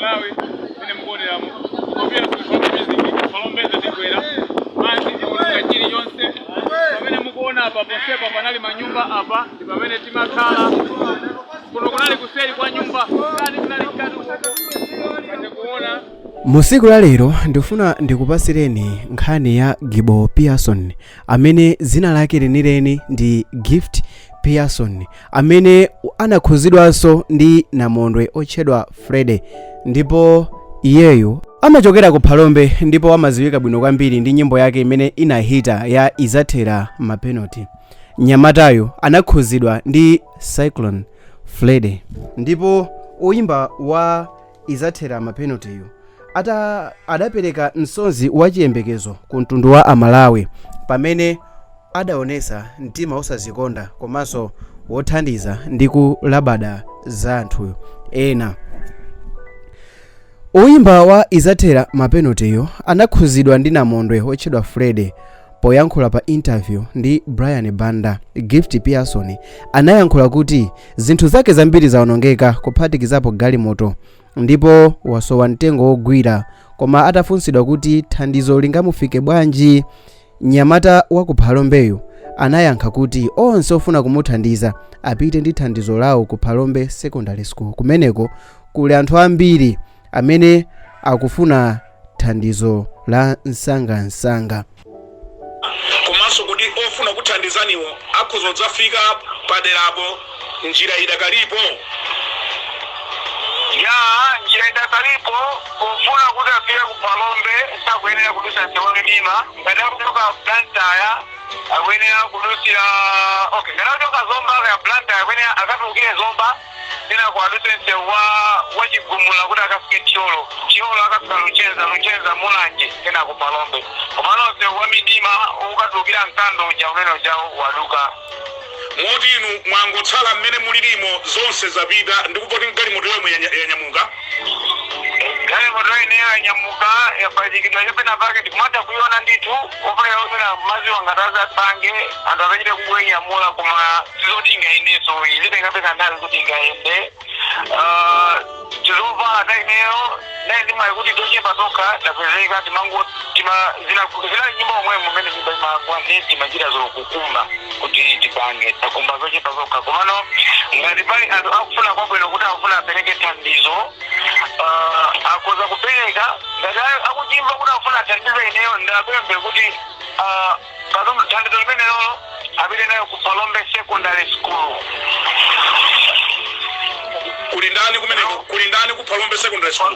Malawi, mene mukuoneramo kopera Phalombe Music, Phalombe zatigwera madzi, ikuononga chilichonse. Pamene mukuona apa, ponsepa panali manyumba, apa ndi pamene timakhala. Kuno kunali kuseri kwa nyumba, kati kunali mkati uko ngati kuona. Mu tsiku la lero ndifuna ndikupasireni nkhani ya Gibo Pearson, amene dzina lake lenileni ndi Gift Pearson, amene anakhuzidwanso ndi namondwe otchedwa Freddy. Ndipo iyeyu amachokera ku Phalombe ndipo amadziwika bwino kwambiri ndi nyimbo yake imene inahita ya "Izathera Mapenalty". Mnyamatayu anakhuzidwa ndi Cyclone Freddy, ndipo oyimba wa "Izathera Mapenaltyyo" ata adapereka msozi wa chiyembekezo ku mtundu wa Amalawi pamene adaonesa mtima osazikonda komanso wothandiza ndi kulabada za anthu ena. Oyimba wa "Izathera Mapenaltyyo" anakhuzidwa ndi namondwe otchedwa Freddy. Poyankhula pa interview ndi Brian Banda, Gift Pearson anayankhula kuti zinthu zake zambiri zawonongeka, kuphatikizapo galimoto, ndipo wasowa mtengo wogwira. Koma atafunsidwa kuti thandizo lingamufike bwanji, mnyamata wa ku Phalombeyo anayankha kuti onse ofuna kumuthandiza apite ndi thandizo lawo ku Phalombe Secondary School. Kumeneko kuli anthu ambiri amene akufuna thandizo la msangamsanga. Komanso kuti ofuna kuthandizaniwo akhoza kudzafika paderapo njira idakalipo? Ya, njira idakalipo. Pofuna kuti afike ku Phalombe sakuyenera kudusa msewu wa Midima. Ngati akuchoka Blantyre akuyenera kudusira, okay, ngati akuchoka Zomba ya Blantyre, akuyenera akatulukire Zomba, tena kuaduse msewu wa Chigumula kuti akafike Thyolo. Thyolo akafika Luchenza, Luchenza Mulanje, tena ku Phalombe. Komano msewu wa Midima ukatulukira Mkando uja, umene uja waduka. Moti inu mwangotsala mmene mulilimo, zonse zapita, ndikupoti galimoto yomwe yanyamuka? Galimoto ineyo yanyamuka, yapachikidwa chapena pake, tikumata kuiona ndithu. Ofuna ofuna maziwa ngati azapange anthu akachite kungoinyamula, koma sizoti ingayendeso, izitengabe nthawi kuti ingayende. Tizovala ta ineyo naye ndimayi kuti tochepa tokha tapezeka, timango tima zina zina nyumba omwe mumene nyumba imagwa ndi timachita zokukumba kuti tipange, takumba zochepa zokha. Komano ngati pali anthu akufuna kwabwino kuti akufuna apereke thandizo, akhoza kupereka. Ngati akuchimva kuti akufuna athandize ineyo, ndapembe kuti katundu, thandizo limenelolo apite nayo ku Phalombe Secondary School. Kuli ndani kumeneko? Kuli ndani ku Phalombe Secondary School?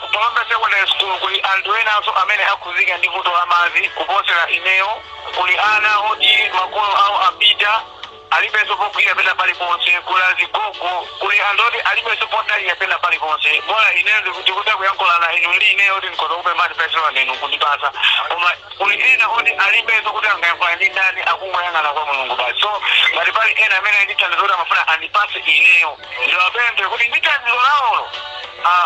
Ku Phalombe Secondary School kuli anthu enanso amene akhuzika ndi vuto la madzi kuposera ineyo. Kuli ana oti makolo awo apita, alibenso pogwira pena paliponse. Kuli azigogo, kuli anthu oti alibenso podalira pena paliponse. Bola ineyo ndikuti kuyankhulana inu ndi ineyo kuti ndikhoza kupemphani pesero nenu kundipasa, koma kuli ena oti alibenso kuti angayankhula ndi ndani, akungoyang'ana kwa Mulungu basi. So ngati pali ena amene ali ndi thandizo kuti amafuna andipase ineyo, ndiwapemphe kuti ndi thandizo lawolo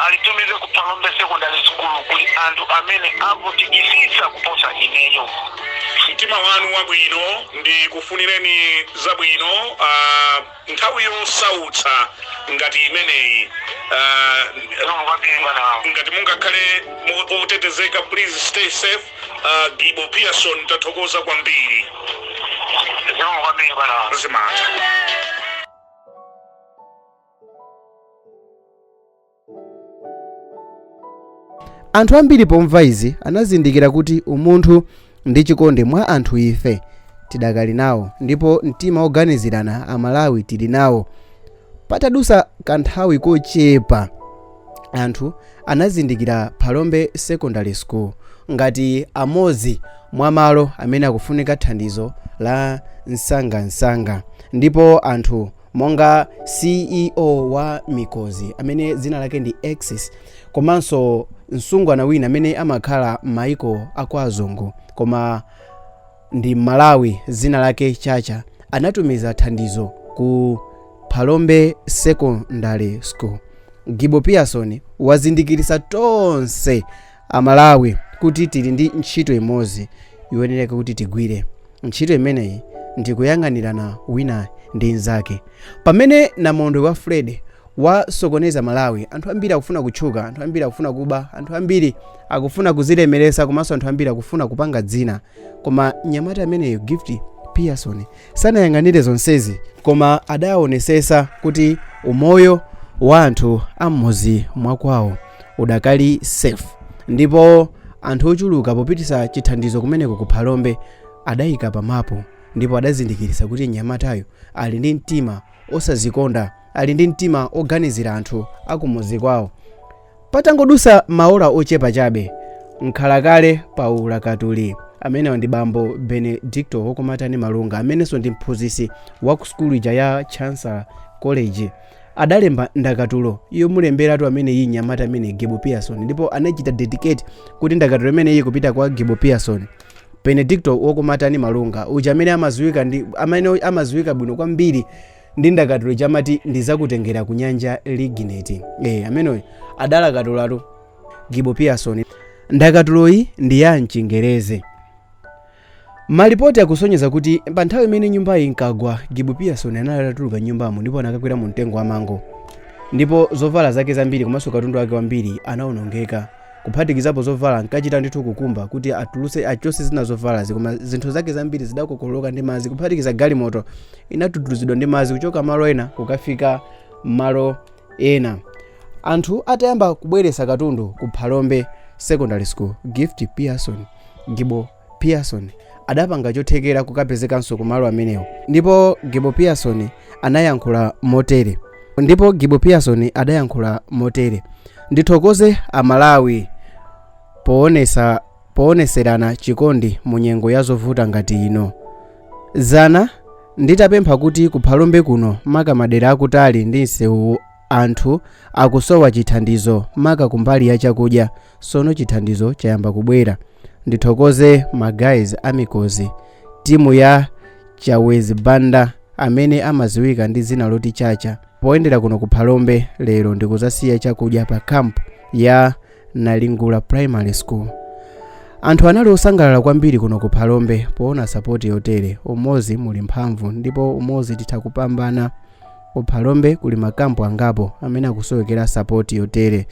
alitumize ku Phalombe Secondary School. Kuli anthu amene avutikisisa kuposa ineyo. Mtima wanu wabwino, ndikufunireni zabwino nthawi yosautsa ngati imeneyi. Zikomo kwambiri, bwana wangu. Ngati mungakhale otetezeka, please stay safe. Gibo Pearson, tathokoza kwambiri. Zikomo kwambiri, bwana wangu. Zimatha. Anthu ambiri pomva izi anazindikira kuti umunthu ndi chikondi mwa anthu ife tidakali nawo, ndipo mtima woganizirana Amalawi tili nawo. Patadusa kanthawi kochepa, anthu anazindikira Phalombe Secondary School ngati amodzi mwa malo amene akufunika thandizo la msangamsanga, ndipo anthu monga CEO wa Mikozi amene dzina lake ndi Exis, komanso msungwana wina amene amakhala m'maiko akwa azungu koma ndi Malawi, dzina lake Chacha, anatumiza thandizo ku Phalombe Secondary School. Gibo Pearson wazindikirisa tonse Amalawi kuti tili ndi ntchito imodzi yoyenereka kuti tigwire. Ntchito imeneyi ndi kuyang'anirana wina ndi mnzake pamene namondwe wa Fred Wasokoneza Malawi. Anthu ambiri akufuna kutchuka, anthu ambiri akufuna kuba, anthu ambiri akufuna kuzilemeresa, komanso anthu ambiri akufuna kupanga dzina. Koma mnyamata ameneyo Gift Pearson sanayang'anire zonsezi, koma adaonesesa kuti umoyo wa anthu am'muzi mwakwawo udakali safe. Ndipo anthu ochuluka popitisa chithandizo kumeneko ku Phalombe adayika pamapo, ndipo adazindikirisa kuti mnyamatayo ali ndi mtima osazikonda, ali ndi mtima oganizira anthu akumuzi kwawo. Patangodusa maola ochepa chabe, mkhalakale pa ulakatuli amenewa ndi bambo Benedicto Wokomatani Malunga, amenenso ndi mphunzitsi wa ku sukulu ija ya Chancellor College, adalemba ndakatulo yomulemberatu amene iyi mnyamata amene Gibo Pearson, ndipo anachita dedicate kuti ndakatulo imeneyi kupita kwa Gibo Pearson. Benedicto Wokomatani Malunga uja amene amaziwika ndi amene amaziwika bwino kwambiri ndi ndakatulo chamati "Ndizakutengera ku nyanja ligineti", ameneyo adalakatulatu Gibo Pearson. Ndakatuloyi ndi ya mchingerezi. Malipoti akusonyeza kuti pa nthawi imene nyumbayi inkagwa, Gibo Pearson anali atatuluka nyumbamo ndipo anakakwera mu mtengo wa mango, ndipo zovala zake zambiri komanso katundu wake wambiri anawonongeka, kuphatikizapo zovala. Ankachita ndithu kukumba kuti atuluse, achose zina zovalazi, koma zinthu zake zambiri zidakokoloka ndi madzi, kuphatikiza galimoto inatutuluzidwa ndi madzi kuchoka malo ena kukafika malo ena. Anthu atayamba kubweresa katundu ku Phalombe Secondary School, Gift Pearson, Gibo Pearson, adapanga chothekera kukapezekanso kumalo amenewo. Ndipo Gibo Pearson anayankhula motere, ndipo Gibo Pearson adayankhula motere: "Ndithokoze Amalawi pooneserana chikondi mu nyengo ya zovuta ngati ino. Zana nditapempha kuti kuphalombe kuno, maka madera akutali ndi msewu, anthu akusowa chithandizo, maka kumbali ya chakudya. Sono chithandizo chayamba kubwera. Ndithokoze ma guys amikozi, timu ya Chawezi Banda amene amaziwika ndi dzina loti Chacha, poyendera kuno ku Phalombe lero ndikuzasiya chakudya pa camp ya Nalingula Primary School. Anthu anali osangalala kwambiri kuno ku Phalombe poona support yotere. Umodzi muli mphamvu ndipo umodzi titha kupambana. Ku Phalombe kuli makampu angapo amene akusowekera support yotere,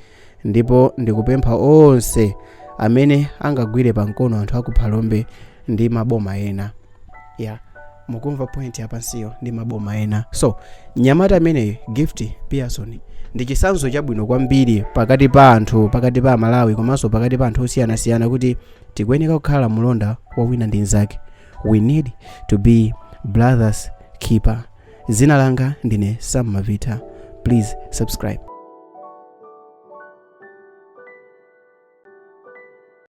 ndipo ndikupempha onse amene angagwire pamkono anthu aku Phalombe ndi maboma ena." Ya, mukumva point yapansiyo, ndi maboma ena. So mnyamata ameneyi Gift Pearson ndi chitsanzo chabwino kwambiri pakati pa anthu, pakati pa Amalawi komanso pakati pa anthu osiyanasiyana, kuti tikuyeneka kukhala mulonda wa wina ndi mnzake. We need to be brothers keeper. Dzina langa ndine Sam Mavita. Please subscribe.